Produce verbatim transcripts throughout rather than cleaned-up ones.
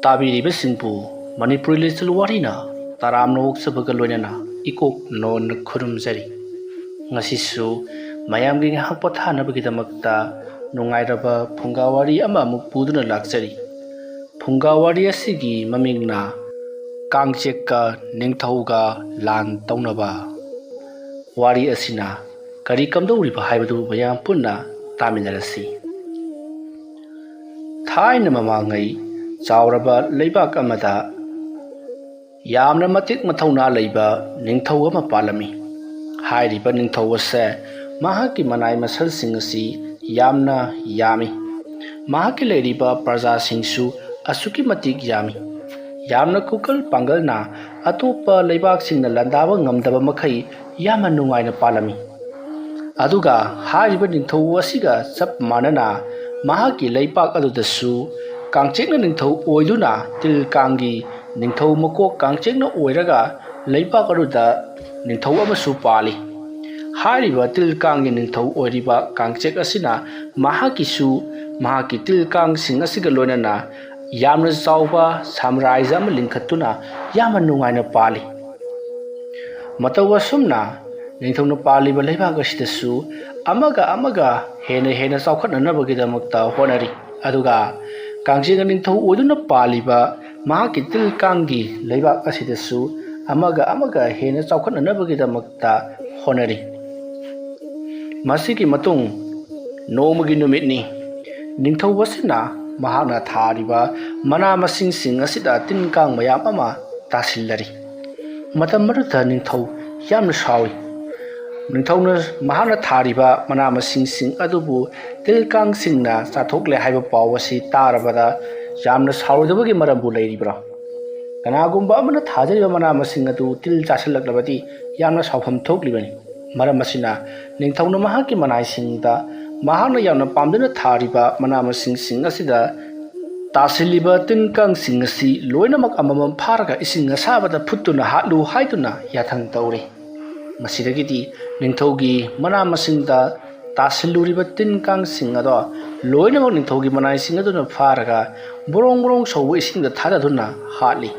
ꯇꯥꯕꯤꯔꯤꯕꯁꯤꯡꯕꯨ ꯃꯅꯤꯄꯨꯔꯤ ꯂꯤꯆꯠ ꯋꯥꯔꯤꯅ ꯇꯔꯥꯝꯅ ꯑꯣꯛꯆꯕꯒ ꯂꯣꯏꯅꯅ ꯏꯀꯣꯛ ꯅꯣꯟꯅ ꯈꯨꯔꯨꯝꯖꯔꯤ꯫ ꯉꯁꯤꯁꯨ ꯃꯌꯥꯝꯒꯤ ꯉꯥꯏꯍꯥꯛ ꯄꯣꯊꯥꯅꯕꯒꯤꯗꯃꯛꯇ ꯅꯨꯡꯉꯥꯏꯔꯕ ꯐꯨꯡꯒꯥ ꯋꯥꯔꯤ ꯑꯃ ꯑꯃꯨꯛ ꯄꯨꯗꯨꯅ ꯂꯥꯛꯆꯔꯤ꯫ ꯐꯨꯡꯒꯥ ꯋꯥꯔꯤ ꯑꯁꯤꯒꯤ ꯃꯃꯤꯡꯅ ꯀꯥꯡꯆꯦꯛꯀ ꯅꯤꯡꯊꯧꯒ ꯂꯥꯟ ꯇꯧꯅꯕ꯫ ꯋꯥꯔꯤ ꯑꯁꯤꯅ ꯀꯔꯤ ꯀꯝꯗꯧꯔꯤꯕ ꯍꯥꯏꯕꯗꯨ ꯃꯌꯥꯝ ꯄꯨꯟꯅ ꯇꯥꯃꯤꯟꯅꯔꯁꯤ꯫ ꯊꯥꯏꯅ ꯃꯃꯥꯡꯉꯩ ꯆꯥꯎꯔꯕ ꯂꯩꯕꯥꯛ ꯑꯃꯗ ꯌꯥꯝꯅ ꯃꯇꯤꯛ ꯃꯊꯧꯅꯥ ꯂꯩꯕ ꯅꯤꯡꯊꯧ ꯑꯃ ꯄꯥꯜꯂꯝꯃꯤ꯫ ꯍꯥꯏꯔꯤꯕ ꯅꯤꯡꯊꯧ ꯑꯁꯦ ꯃꯍꯥꯛꯀꯤ ꯃꯅꯥꯏ ꯃꯁꯜꯁꯤꯡ ꯑꯁꯤ ꯌꯥꯝꯅ ꯌꯥꯝꯃꯤ꯫ ꯃꯍꯥꯛꯀꯤ ꯂꯩꯔꯤꯕ ꯄ꯭ꯔꯖꯥꯁꯤꯡꯁꯨ ꯑꯁꯨꯛꯀꯤ ꯃꯇꯤꯛ ꯌꯥꯝꯃꯤ꯫ ꯌꯥꯝꯅ ꯈꯨꯀꯜ ꯄꯥꯡꯒꯜꯅ ꯑꯇꯣꯞꯄ ꯂꯩꯕꯥꯛꯁꯤꯡꯅ ꯂꯥꯟꯗꯥꯕ ꯉꯝꯗꯕ ꯃꯈꯩ ꯌꯥꯝꯅ ꯅꯨꯡꯉꯥꯏꯅ ꯄꯥꯜꯂꯝꯃꯤ꯫ ꯑꯗꯨꯒ ꯍꯥꯏꯔꯤꯕ ꯅꯤꯡꯊꯧ ꯑꯁꯤꯒ ꯆꯞ ꯃꯥꯟꯅꯅ ꯃꯍꯥꯛꯀꯤ ꯂꯩꯄꯥꯛ ꯑꯗꯨꯗꯁꯨ ꯀꯥꯡꯆꯦꯛꯅ ꯅꯤꯡꯊꯧ ꯑꯣꯏꯗꯨꯅ ꯇꯤꯜ ꯀꯥꯡꯒꯤ ꯅꯤꯡꯊꯧ ꯃꯀꯣꯛ ꯀꯥꯡꯆꯦꯛꯅ ꯑꯣꯏꯔꯒ ꯂꯩꯄꯥꯛ ꯑꯗꯨꯗ ꯅꯤꯡꯊꯧ ꯑꯃꯁꯨ ꯄꯥꯜꯂꯤ꯫ ꯍꯥꯏꯔꯤꯕ ꯇꯤꯜ ꯀꯥꯡꯒꯤ ꯅꯤꯡꯊꯧ ꯑꯣꯏꯔꯤꯕ ꯀꯥꯡꯆꯦꯛ ꯑꯁꯤꯅ ꯃꯍꯥꯛꯀꯤꯁꯨ ꯃꯍꯥꯛꯀꯤ ꯇꯤꯜ ꯀꯥꯡꯁꯤꯡ ꯑꯁꯤꯒ ꯂꯣꯏꯅꯅ ꯌꯥꯝꯅ ꯆꯥꯎꯕ ꯁꯥꯝꯔꯥꯖ꯭ꯌ ꯑꯃ ꯂꯤꯡꯈꯠꯇꯨꯅ ꯌꯥꯝꯅ ꯅꯨꯡꯉꯥꯏꯅ ꯄꯥꯜꯂꯤ꯫ ꯃꯇꯧ ꯑꯁꯨꯝꯅ ꯅꯤꯡꯊꯧꯅ ꯄꯥꯜꯂꯤꯕ ꯂꯩꯕꯥꯛ ꯑꯁꯤꯗꯁꯨ ꯑꯃꯒ ꯑꯃꯒ ꯍꯦꯟꯅ ꯍꯦꯟꯅ ꯆꯥꯎꯈꯠꯅꯅꯕꯒꯤꯗꯃꯛꯇ ꯍꯣꯠꯅꯔꯤ꯫ ꯑꯗꯨꯒ ꯀꯥꯡꯆꯦꯛꯅ ꯅꯤꯡꯊꯧ ꯑꯣꯏꯗꯨꯅ ꯄꯥꯜꯂꯤꯕ ꯃꯍꯥꯛꯀꯤ ꯇꯤꯜ ꯀꯥꯡꯒꯤ ꯂꯩꯕꯥꯛ ꯑꯁꯤꯗꯁꯨ ꯑꯃꯒ ꯑꯃꯒ ꯍꯦꯟꯅ ꯆꯥꯎꯈꯠꯅꯅꯕꯒꯤꯗꯃꯛꯇ ꯍꯣꯠꯅꯔꯤ꯫ ꯃꯁꯤꯒꯤ ꯃꯇꯨꯡ ꯅꯣꯡꯃꯒꯤ ꯅꯨꯃꯤꯠꯅꯤ꯫ ꯅꯤꯡꯊꯧ ꯑꯁꯤꯅ ꯃꯍꯥꯛꯅ ꯊꯥꯔꯤꯕ ꯃꯅꯥ ꯃꯁꯤꯡꯁꯤꯡ ꯑꯁꯤꯗ ꯇꯤꯟ ꯀꯥꯡ ꯃꯌꯥꯝ ꯑꯃ ꯇꯥꯁꯤꯜꯂꯔꯤ꯫ ꯃꯇꯝ ꯑꯗꯨꯗ ꯅꯤꯡꯊꯧ ꯌꯥꯝꯅ ꯁꯥꯎꯏ꯫ ꯅꯤꯡꯊꯧꯅ ꯃꯍꯥꯛꯅ ꯊꯥꯔꯤꯕ ꯃꯅꯥ ꯃꯁꯤꯡꯁꯤꯡ ꯑꯗꯨꯕꯨ ꯇꯤꯜ ꯀꯥꯡꯁꯤꯡꯅ ꯆꯥꯊꯣꯛꯂꯦ ꯍꯥꯏꯕ ꯄꯥꯎ ꯑꯁꯤ ꯇꯥꯔꯕꯗ ꯌꯥꯝꯅ ꯁꯥꯎꯔꯣꯏꯗꯕꯒꯤ ꯃꯔꯝꯕꯨ ꯂꯩꯔꯤꯕ꯭ꯔꯥ? ꯀꯅꯥꯒꯨꯝꯕ ꯑꯃꯅ ꯊꯥꯖꯔꯤꯕ ꯃꯅꯥ ꯃꯁꯤꯡ ꯑꯗꯨ ꯇꯤꯜ ꯆꯥꯁꯤꯜꯂꯛꯂꯕꯗꯤ ꯌꯥꯝꯅ ꯁꯥꯎꯐꯝ ꯊꯣꯛꯂꯤꯕꯅꯤ꯫ ꯃꯔꯝ ꯑꯁꯤꯅ ꯅꯤꯡꯊꯧꯅ ꯃꯍꯥꯛꯀꯤ ꯃꯅꯥꯏꯁꯤꯡꯗ ꯃꯍꯥꯛꯅ ꯌꯥꯝꯅ ꯄꯥꯝꯖꯅ ꯊꯥꯔꯤꯕ ꯃꯅꯥ ꯃꯁꯤꯡꯁꯤꯡ ꯑꯁꯤꯗ ꯇꯥꯁꯤꯜꯂꯤꯕ ꯇꯤꯟ ꯀꯥꯡꯁꯤꯡ ꯑꯁꯤ ꯂꯣꯏꯅꯃꯛ ꯑꯃꯃꯝ ꯐꯥꯔꯒ ꯏꯁꯤꯡ ꯑꯁꯥꯕꯗ ꯐꯨꯠꯇꯨꯅ ꯍꯥꯠꯂꯨ ꯍꯥꯏꯗꯨꯅ ꯌꯥꯊꯪ ꯇꯧꯔꯤ꯫ ꯃꯁꯤꯗꯒꯤꯗꯤ ꯅꯤꯡꯊꯧꯒꯤ ꯃꯅꯥ ꯃꯁꯤꯡꯗ ꯇꯥꯁꯤꯜꯂꯨꯔꯤꯕ ꯇꯤꯟ ꯀꯥꯡꯁꯤꯡ ꯑꯗꯣ ꯂꯣꯏꯅꯃꯛ ꯅꯤꯡꯊꯧꯒꯤ ꯃꯅꯥꯏꯁꯤꯡ ꯑꯗꯨꯅ ꯐꯥꯔꯒ ꯕ꯭ꯔꯣꯡ ꯕ꯭ꯔꯣꯡ ꯁꯧꯕ ꯏꯁꯤꯡꯗ ꯊꯥꯗꯗꯨꯅ ꯍꯥꯠꯂꯤ꯫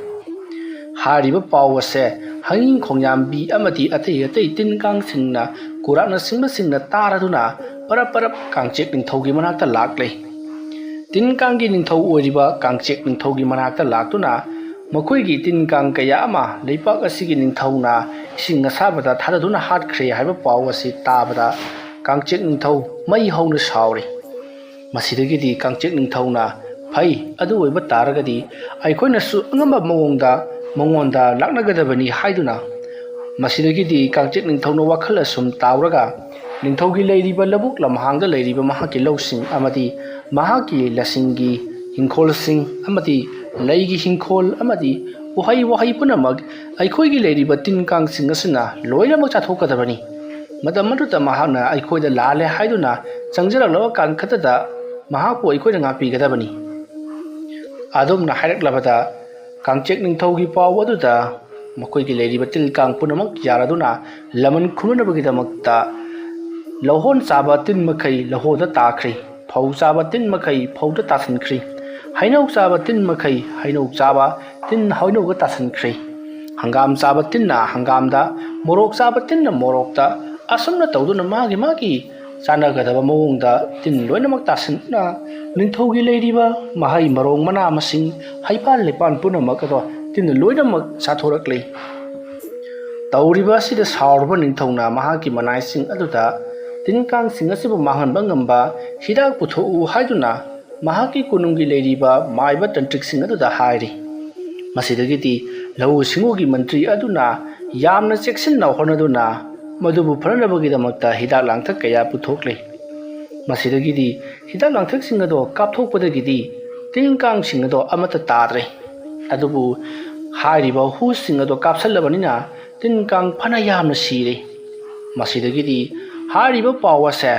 ꯍꯥꯏꯔꯤꯕ ꯄꯥꯎ ꯑꯁꯦ ꯍꯪꯉꯤꯡ ꯈꯣꯡꯌꯥꯝꯕꯤ ꯑꯃꯗꯤ ꯑꯇꯩ ꯑꯇꯩ ꯇꯤꯟ ꯀꯥꯡꯁꯤꯡꯅ ꯀꯨꯔꯥꯛꯅ ꯁꯤꯡꯅ ꯁꯤꯡꯅ ꯇꯥꯔꯗꯨꯅ ꯄꯔꯞ ꯄꯔꯞ ꯀꯥꯡꯆꯦꯛ ꯅꯤꯡꯊꯧꯒꯤ ꯃꯅꯥꯛꯇ ꯂꯥꯛꯂꯦ꯫ ꯇꯤꯟ ꯀꯥꯡꯒꯤ ꯅꯤꯡꯊꯧ ꯑꯣꯏꯔꯤꯕ ꯀꯥꯡꯆꯦꯛ ꯅꯤꯡꯊꯧꯒꯤ ꯃꯅꯥꯛꯇ ꯂꯥꯛꯇꯨꯅ ꯃꯈꯣꯏꯒꯤ ꯇꯤꯟ ꯀꯥꯡ ꯀꯌꯥ ꯑꯃ ꯂꯩꯄꯥꯛ ꯑꯁꯤꯒꯤ ꯅꯤꯡꯊꯧꯅ ꯏꯁꯤꯡ ꯑꯁꯥꯕꯗ ꯊꯥꯗꯗꯨꯅ ꯍꯥꯠꯈ꯭ꯔꯦ ꯍꯥꯏꯕ ꯄꯥꯎ ꯑꯁꯤ ꯇꯥꯕꯗ ꯀꯥꯡꯆꯦꯛ ꯅꯤꯡꯊꯧ ꯃꯩ ꯍꯧꯅ ꯁꯥꯎꯔꯤ꯫ ꯃꯁꯤꯗꯒꯤꯗꯤ ꯀꯥꯡꯆꯦꯛ ꯅꯤꯡꯊꯧꯅ, "ꯐꯩ, ꯑꯗꯨ ꯑꯣꯏꯕ ꯇꯥꯔꯒꯗꯤ ꯑꯩꯈꯣꯏꯅꯁꯨ ꯑꯉꯝꯕ ꯃꯑꯣꯡꯗ ꯃꯉꯣꯟꯗ ꯂꯥꯛꯅꯒꯗꯕꯅꯤ" ꯍꯥꯏꯗꯨꯅ, ꯃꯁꯤꯗꯒꯤꯗꯤ ꯀꯥꯡꯆꯦꯛ ꯅꯤꯡꯊꯧꯅ ꯋꯥꯈꯜ ꯑꯁꯨꯝ ꯇꯥꯎꯔꯒ ꯅꯤꯡꯊꯧꯒꯤ ꯂꯩꯔꯤꯕ ꯂꯧꯕꯨꯛ ꯂꯝꯍꯥꯡꯗ ꯂꯩꯔꯤꯕ ꯃꯍꯥꯛꯀꯤ ꯂꯧꯁꯤꯡ ꯑꯃꯗꯤ ꯃꯍꯥꯛꯀꯤ ꯂꯁꯤꯡꯒꯤ ꯍꯤꯡꯈꯣꯜꯁꯤꯡ ꯑꯃꯗꯤ ꯂꯩꯒꯤ ꯍꯤꯡꯈꯣꯜ ꯑꯃꯗꯤ ꯎꯍꯩ ꯋꯥꯍꯩ ꯄꯨꯝꯅꯃꯛ ꯑꯩꯈꯣꯏꯒꯤ ꯂꯩꯔꯤꯕ ꯇꯤꯟ ꯀꯥꯡꯁꯤꯡ ꯑꯁꯤꯅ ꯂꯣꯏꯅꯃꯛ ꯆꯥꯊꯣꯛꯀꯗꯕꯅꯤ꯫ ꯃꯇꯝ ꯑꯗꯨꯗ ꯃꯍꯥꯛꯅ ꯑꯩꯈꯣꯏꯗ ꯂꯥꯜꯂꯦ ꯍꯥꯏꯗꯨꯅ ꯆꯪꯖꯔꯛꯂꯕ ꯀꯥꯟꯈꯠꯇꯗ ꯃꯍꯥꯛꯄꯨ ꯑꯩꯈꯣꯏꯅ ꯉꯥꯛꯄꯤꯒꯗꯕꯅꯤ꯫ ꯑꯗꯨꯝꯅ ꯍꯥꯏꯔꯛꯂꯕꯗ ꯀꯥꯡꯆꯦꯛ ꯅꯤꯡꯊꯧꯒꯤ ꯄꯥꯎ ꯑꯗꯨꯗ ꯃꯈꯣꯏꯒꯤ ꯂꯩꯔꯤꯕ ꯇꯤꯜ ꯀꯥꯡ ꯄꯨꯝꯅꯃꯛ ꯌꯥꯔꯗꯨꯅ ꯂꯃꯟ ꯈꯨꯝꯅꯅꯕꯒꯤꯗꯃꯛꯇ ꯂꯧꯍꯣꯟ ꯆꯥꯕ ꯇꯤꯟ ꯃꯈꯩ ꯂꯧꯍꯣꯟꯗ ꯇꯥꯈ꯭ꯔꯤ, ꯐꯧ ꯆꯥꯕ ꯇꯤꯟ ꯃꯈꯩ ꯐꯧꯗ ꯇꯥꯁꯤꯟꯈ꯭ꯔꯤ, ꯍꯩꯅꯧ ꯆꯥꯕ ꯇꯤꯟ ꯃꯈꯩ ꯍꯩꯅꯧ ꯆꯥꯕ ꯇꯤꯟ ꯍꯩꯅꯧꯗ ꯇꯥꯁꯤꯟꯈ꯭ꯔꯤ, ꯍꯪꯒꯥꯝ ꯆꯥꯕ ꯇꯤꯟꯅ ꯍꯪꯒꯥꯝꯗ, ꯃꯣꯔꯣꯛ ꯆꯥꯕ ꯇꯤꯟꯅ ꯃꯣꯔꯣꯛꯇ, ꯑꯁꯨꯝꯅ ꯇꯧꯗꯨꯅ ꯃꯥꯒꯤ ꯃꯥꯒꯤ ꯆꯥꯟꯅꯒꯗꯕ ꯃꯑꯣꯡꯗ ꯇꯤꯟ ꯂꯣꯏꯅꯃꯛ ꯇꯥꯁꯤꯟꯗꯨꯅ ꯅꯤꯡꯊꯧꯒꯤ ꯂꯩꯔꯤꯕ ꯃꯍꯩ ꯃꯔꯣꯡ ꯃꯅꯥ ꯃꯁꯤꯡ ꯍꯩꯄꯥꯜ ꯂꯩꯄꯥꯜ ꯄꯨꯝꯅꯃꯛ ꯑꯗꯣ ꯇꯤꯟꯅ ꯂꯣꯏꯅꯃꯛ ꯆꯥꯊꯣꯔꯛꯂꯤ꯫ ꯇꯧꯔꯤꯕ ꯑꯁꯤꯗ ꯁꯥꯎꯔꯕ ꯅꯤꯡꯊꯧꯅ ꯃꯍꯥꯛꯀꯤ ꯃꯅꯥꯏꯁꯤꯡ ꯑꯗꯨꯗ ꯇꯤꯟ ꯀꯥꯡꯁꯤꯡ ꯑꯁꯤꯕꯨ ꯃꯥꯡꯍꯟꯕ ꯉꯝꯕ ꯍꯤꯗꯥꯛ ꯄꯨꯊꯣꯛꯎ ꯍꯥꯏꯗꯨꯅ ꯃꯍꯥꯛꯀꯤ ꯀꯣꯅꯨꯡꯒꯤ ꯂꯩꯔꯤꯕ ꯃꯥꯏꯕ ꯇꯟꯇ꯭ꯔꯤꯛꯁꯤꯡ ꯑꯗꯨꯗ ꯍꯥꯏꯔꯤ꯫ ꯃꯁꯤꯗꯒꯤꯗꯤ ꯂꯧꯎ ꯁꯤꯡꯎꯒꯤ ꯃꯟꯇ꯭ꯔꯤ ꯑꯗꯨꯅ ꯌꯥꯝꯅ ꯆꯦꯛꯁꯤꯟꯅ ꯍꯣꯠꯅꯗꯨꯅ ꯃꯗꯨꯕꯨ ꯐꯅꯅꯕꯒꯤꯗꯃꯛꯇ ꯍꯤꯗꯥꯛ ꯂꯥꯡꯊꯛ ꯀꯌꯥ ꯄꯨꯊꯣꯛꯂꯦ꯫ ꯃꯁꯤꯗꯒꯤꯗꯤ ꯍꯤꯗꯥꯛ ꯂꯥꯡꯊꯛꯁꯤꯡ ꯑꯗꯣ ꯀꯥꯞꯊꯣꯛꯄꯗꯒꯤꯗꯤ ꯇꯤꯟ ꯀꯥꯡꯁꯤꯡ ꯑꯗꯣ ꯑꯃꯠꯇ ꯇꯥꯗ꯭ꯔꯦ꯫ ꯑꯗꯨꯕꯨ ꯍꯥꯏꯔꯤꯕ ꯍꯨꯁꯤꯡ ꯑꯗꯣ ꯀꯥꯞꯁꯤꯜꯂꯕꯅꯤꯅ ꯇꯤꯟ ꯀꯥꯡ ꯐꯅ ꯌꯥꯝꯅ ꯁꯤꯔꯦ꯫ ꯃꯁꯤꯗꯒꯤꯗꯤ ꯍꯥꯏꯔꯤꯕ ꯄꯥꯎ ꯑꯁꯦ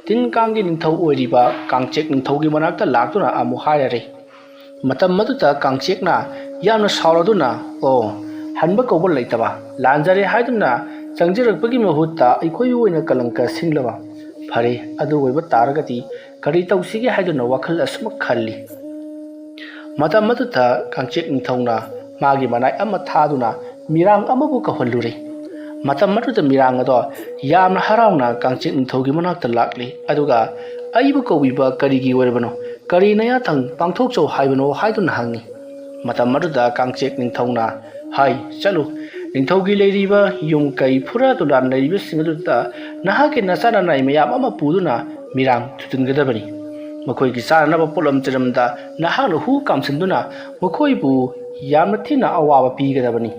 ꯇꯤꯟ ꯀꯥꯡꯒꯤ ꯅꯤꯡꯊꯧ ꯑꯣꯏꯔꯤꯕ ꯀꯥꯡꯆꯦꯛ ꯅꯤꯡꯊꯧꯒꯤ ꯃꯅꯥꯛꯇ ꯂꯥꯛꯇꯨꯅ ꯑꯃꯨꯛ ꯍꯥꯏꯔꯔꯦ꯫ ꯃꯇꯝ ꯑꯗꯨꯗ ꯀꯥꯡꯆꯦꯛꯅ ꯌꯥꯝꯅ ꯁꯥꯎꯔꯗꯨꯅ, "ꯑꯣ, ꯍꯟꯕ ꯀꯧꯕ ꯂꯩꯇꯕ, ꯂꯥꯟꯖꯔꯦ ꯍꯥꯏꯗꯨꯅ ꯆꯪꯖꯔꯛꯄꯒꯤ ꯃꯍꯨꯠꯇ ꯑꯩꯈꯣꯏꯕꯨ ꯑꯣꯏꯅ ꯀꯂꯪꯀ ꯁꯤꯡꯂꯕ, ꯐꯔꯦ, ꯑꯗꯨ ꯑꯣꯏꯕ ꯇꯥꯔꯒꯗꯤ ꯀꯔꯤ ꯇꯧꯁꯤꯒꯦ ꯍꯥꯏꯗꯨꯅ ꯋꯥꯈꯜ ꯑꯁꯨꯃꯛ ꯈꯜꯂꯤ꯫ ꯃꯇꯝ ꯑꯗꯨꯗ ꯀꯥꯡꯆꯦꯛ ꯅꯤꯡꯊꯧꯅ ꯃꯥꯒꯤ ꯃꯅꯥꯏ ꯑꯃ ꯊꯥꯗꯨꯅ ꯃꯤꯔꯥꯡ ꯑꯃꯕꯨ ꯀꯧꯍꯜꯂꯨꯔꯦ꯫ ꯃꯇꯝ ꯑꯗꯨꯗ ꯃꯤꯔꯥꯡ ꯑꯗꯣ ꯌꯥꯝꯅ ꯍꯔꯥꯎꯅ ꯀꯥꯡꯆꯦꯛ ꯅꯤꯡꯊꯧꯒꯤ ꯃꯅꯥꯛꯇ ꯂꯥꯛꯂꯤ, ꯑꯗꯨꯒ "ꯑꯩꯕꯨ ꯀꯧꯕꯤꯕ ꯀꯔꯤꯒꯤ ꯑꯣꯏꯔꯕꯅꯣ? ꯀꯔꯤ ꯅꯌꯥꯊꯪ ꯄꯥꯡꯊꯣꯛꯆꯧ ꯍꯥꯏꯕꯅꯣ?" ꯍꯥꯏꯗꯨꯅ ꯍꯪꯉꯤ꯫ ꯃꯇꯝ ꯑꯗꯨꯗ ꯀꯥꯡꯆꯦꯛ ꯅꯤꯡꯊꯧꯅ ꯍꯥꯏ, "ꯆꯠꯂꯨ, ꯅꯤꯡꯊꯧꯒꯤ ꯂꯩꯔꯤꯕ ꯌꯨꯝ ꯀꯩ ꯐꯨꯔꯥ ꯇꯨꯔꯥꯟ ꯂꯩꯔꯤꯕꯁꯤꯡ ꯑꯗꯨꯗ ꯅꯍꯥꯛꯀꯤ ꯅꯆꯥ ꯅꯅꯥꯏ ꯃꯌꯥꯝ ꯑꯃ ꯄꯨꯗꯨꯅ ꯃꯤꯔꯥꯡ ꯊꯨꯖꯤꯟꯒꯗꯕꯅꯤ꯫ ꯃꯈꯣꯏꯒꯤ ꯆꯥꯅꯅꯕ ꯄꯣꯠꯂꯝ ꯆꯅꯝꯗ ꯅꯍꯥꯛꯅ ꯍꯨ ꯀꯥꯝꯁꯤꯟꯗꯨꯅ ꯃꯈꯣꯏꯕꯨ ꯌꯥꯝꯅ ꯊꯤꯅ ꯑꯋꯥꯕ ꯄꯤꯒꯗꯕꯅꯤ꯫"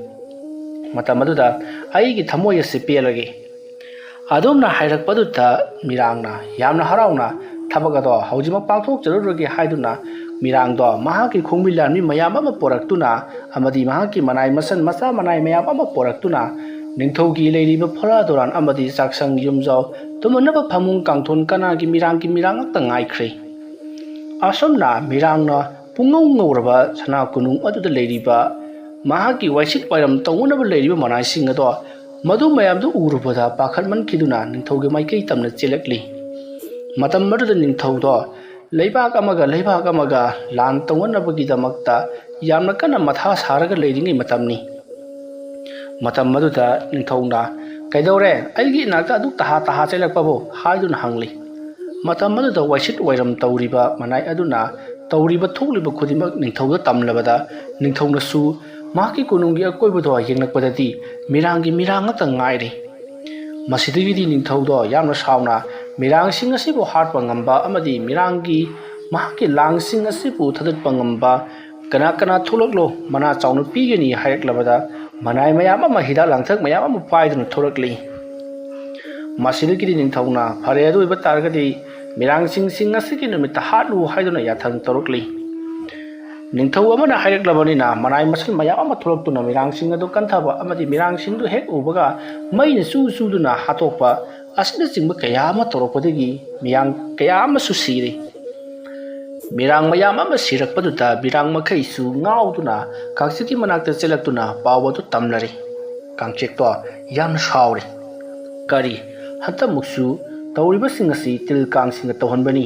ꯃꯇꯝ ꯑꯗꯨꯗ ꯑꯩꯒꯤ ꯊꯃꯣꯏ ꯑꯁꯤ ꯄꯦꯜꯂꯒꯦ꯫ ꯑꯗꯨꯝꯅ ꯍꯥꯏꯔꯛꯄꯗꯨꯗ ꯃꯤꯔꯥꯡꯅ ꯌꯥꯝꯅ ꯍꯔꯥꯎꯅ ꯊꯕꯛ ꯑꯗꯣ ꯍꯧꯖꯤꯛꯃꯛ ꯄꯥꯡꯊꯣꯛꯆꯔꯨꯔꯒꯦ ꯍꯥꯏꯗꯨꯅ ꯃꯤꯔꯥꯡꯗꯣ ꯃꯍꯥꯛꯀꯤ ꯈꯣꯡꯕꯤ ꯂꯥꯟꯃꯤ ꯃꯌꯥꯝ ꯑꯃ ꯄꯣꯔꯛꯇꯨꯅ ꯑꯃꯗꯤ ꯃꯍꯥꯛꯀꯤ ꯃꯅꯥꯏ ꯃꯁꯟ ꯃꯆꯥ ꯃꯅꯥꯏ ꯃꯌꯥꯝ ꯑꯃ ꯄꯣꯔꯛꯇꯨꯅ ꯅꯤꯡꯊꯧꯒꯤ ꯂꯩꯔꯤꯕ ꯐꯣꯔꯥ ꯗꯣꯔꯥꯟ ꯑꯃꯗꯤ ꯆꯥꯛꯁꯪ ꯌꯨꯝꯖꯥꯎ ꯇꯨꯝꯅꯅꯕ ꯐꯃꯨꯡ ꯀꯥꯡꯊꯣꯟ ꯀꯅꯥꯒꯤ ꯃꯤꯔꯥꯡꯒꯤ ꯃꯤꯔꯥꯡ ꯉꯥꯛꯇ ꯉꯥꯏꯈ꯭ꯔꯦ꯫ ꯑꯁꯨꯝꯅ ꯃꯤꯔꯥꯡꯅ ꯄꯨꯡꯉꯧ ꯉꯧꯔꯕ ꯁꯅꯥ ꯀꯣꯅꯨꯡ ꯑꯗꯨꯗ ꯂꯩꯔꯤꯕ ꯃꯍꯥꯛꯀꯤ ꯋꯥꯏꯁꯤꯠ ꯋꯥꯏꯔꯝ ꯇꯧꯅꯅꯕ ꯂꯩꯔꯤꯕ ꯃꯅꯥꯏꯁꯤꯡ ꯑꯗꯣ ꯃꯗꯨ ꯃꯌꯥꯝꯗꯨ ꯎꯔꯨꯕꯗ ꯄꯥꯈꯠꯃꯟꯈꯤꯗꯨꯅ ꯅꯤꯡꯊꯧꯒꯤ ꯃꯥꯏꯀꯩ ꯇꯝꯅ ꯆꯦꯜꯂꯛꯂꯤ꯫ ꯃꯇꯝ ꯑꯗꯨꯗ ꯅꯤꯡꯊꯧꯗꯣ ꯂꯩꯕꯥꯛ ꯑꯃꯒ ꯂꯩꯕꯥꯛ ꯑꯃꯒ ꯂꯥꯟ ꯇꯧꯅꯅꯕꯒꯤꯗꯃꯛꯇ ꯌꯥꯝꯅ ꯀꯟꯅ ꯃꯊꯥ ꯁꯥꯔꯒ ꯂꯩꯔꯤꯉꯩ ꯃꯇꯝꯅꯤ꯫ ꯃꯇꯝ ꯑꯗꯨꯗ ꯅꯤꯡꯊꯧꯅ, "ꯀꯩꯗꯧꯔꯦ? ꯑꯩꯒꯤ ꯏꯅꯥꯛꯇ ꯑꯗꯨꯛ ꯇꯍꯥ ꯇꯍꯥ ꯆꯦꯜꯂꯛꯄꯕꯨ?" ꯍꯥꯏꯗꯨꯅ ꯍꯪꯂꯤ꯫ ꯃꯇꯝ ꯑꯗꯨꯗ ꯋꯥꯏꯁꯤꯠ ꯋꯥꯏꯔꯝ ꯇꯧꯔꯤꯕ ꯃꯅꯥꯏ ꯑꯗꯨꯅ ꯇꯧꯔꯤꯕ ꯊꯣꯛꯂꯤꯕ ꯈꯨꯗꯤꯡꯃꯛ ꯅꯤꯡꯊꯧꯗ ꯇꯝꯂꯕꯗ ꯅꯤꯡꯊꯧꯅꯁꯨ ꯃꯍꯥꯛꯀꯤ ꯀꯣꯅꯨꯡꯒꯤ ꯑꯀꯣꯏꯕꯗꯣ ꯌꯦꯡꯂꯛꯄꯗꯗꯤ ꯃꯤꯔꯥꯡꯒꯤ ꯃꯤꯔꯥꯡ ꯉꯥꯛꯇ ꯉꯥꯏꯔꯦ꯫ ꯃꯁꯤꯗꯒꯤꯗꯤ ꯅꯤꯡꯊꯧꯗꯣ ꯌꯥꯝꯅ ꯁꯥꯎꯅ ꯃꯤꯔꯥꯡꯁꯤꯡ ꯑꯁꯤꯕꯨ ꯍꯥꯠꯄ ꯉꯝꯕ ꯑꯃꯗꯤ ꯃꯤꯔꯥꯡꯒꯤ ꯃꯍꯥꯛꯀꯤ ꯂꯥꯡꯁꯤꯡ ꯑꯁꯤꯕꯨ ꯊꯥꯗꯠꯄ ꯉꯝꯕ ꯀꯅꯥ ꯀꯅꯥ ꯊꯣꯛꯂꯛꯂꯣ, ꯃꯅꯥ ꯆꯥꯎꯅ ꯄꯤꯒꯅꯤ ꯍꯥꯏꯔꯛꯂꯕꯗ ꯃꯅꯥꯏ ꯃꯌꯥꯝ ꯑꯃ ꯍꯤꯗꯥꯛ ꯂꯥꯡꯊꯛ ꯃꯌꯥꯝ ꯑꯃ ꯄꯥꯏꯗꯨꯅ ꯊꯣꯛꯂꯛꯂꯤ꯫ ꯃꯁꯤꯗꯒꯤꯗꯤ ꯅꯤꯡꯊꯧꯅ, "ꯐꯔꯦ, ꯑꯗꯨ ꯑꯣꯏꯕ ꯇꯥꯔꯒꯗꯤ ꯃꯤꯔꯥꯡꯁꯤꯡꯁꯤꯡ ꯉꯁꯤꯒꯤ ꯅꯨꯃꯤꯠꯇ ꯍꯥꯠꯂꯨ" ꯍꯥꯏꯗꯨꯅ ꯌꯥꯊꯪ ꯇꯧꯔꯛꯂꯤ꯫ ꯅꯤꯡꯊꯧ ꯑꯃꯅ ꯍꯥꯏꯔꯛꯂꯕꯅꯤꯅ ꯃꯅꯥꯏ ꯃꯁꯜ ꯃꯌꯥꯝ ꯑꯃ ꯊꯣꯛꯂꯛꯇꯨꯅ ꯃꯤꯔꯥꯡꯁꯤꯡ ꯑꯗꯨ ꯀꯟꯊꯕ ꯑꯃꯗꯤ ꯃꯤꯔꯥꯡꯁꯤꯡꯗꯨ ꯍꯦꯛ ꯎꯕꯒ ꯃꯩꯅ ꯆꯨ ꯆꯨꯗꯨꯅ ꯍꯥꯠꯇꯣꯛꯄ ꯑꯁꯤꯅꯆꯤꯡꯕ ꯀꯌꯥ ꯑꯃ ꯇꯧꯔꯛꯄꯗꯒꯤ ꯃꯤꯌꯥꯝ ꯀꯌꯥ ꯑꯃꯁꯨ ꯁꯤꯔꯦ꯫ ꯃꯤꯔꯥꯡ ꯃꯌꯥꯝ ꯑꯃ ꯁꯤꯔꯛꯄꯗꯨꯗ ꯃꯤꯔꯥꯡ ꯃꯈꯩꯁꯨ ꯉꯥꯎꯗꯨꯅ ꯀꯥꯡꯆꯤꯛꯀꯤ ꯃꯅꯥꯛꯇ ꯆꯦꯜꯂꯛꯇꯨꯅ ꯄꯥꯎ ꯑꯗꯨ ꯇꯝꯂꯔꯦ꯫ ꯀꯥꯡꯆꯤꯛꯇꯣ ꯌꯥꯝꯅ ꯁꯥꯎꯔꯦ꯫ "ꯀꯔꯤ, ꯍꯟꯇꯛꯃꯨꯛꯁꯨ ꯇꯧꯔꯤꯕꯁꯤꯡ ꯑꯁꯤ ꯇꯤꯜ ꯀꯥꯡꯁꯤꯡꯅ ꯇꯧꯍꯟꯕꯅꯤ꯫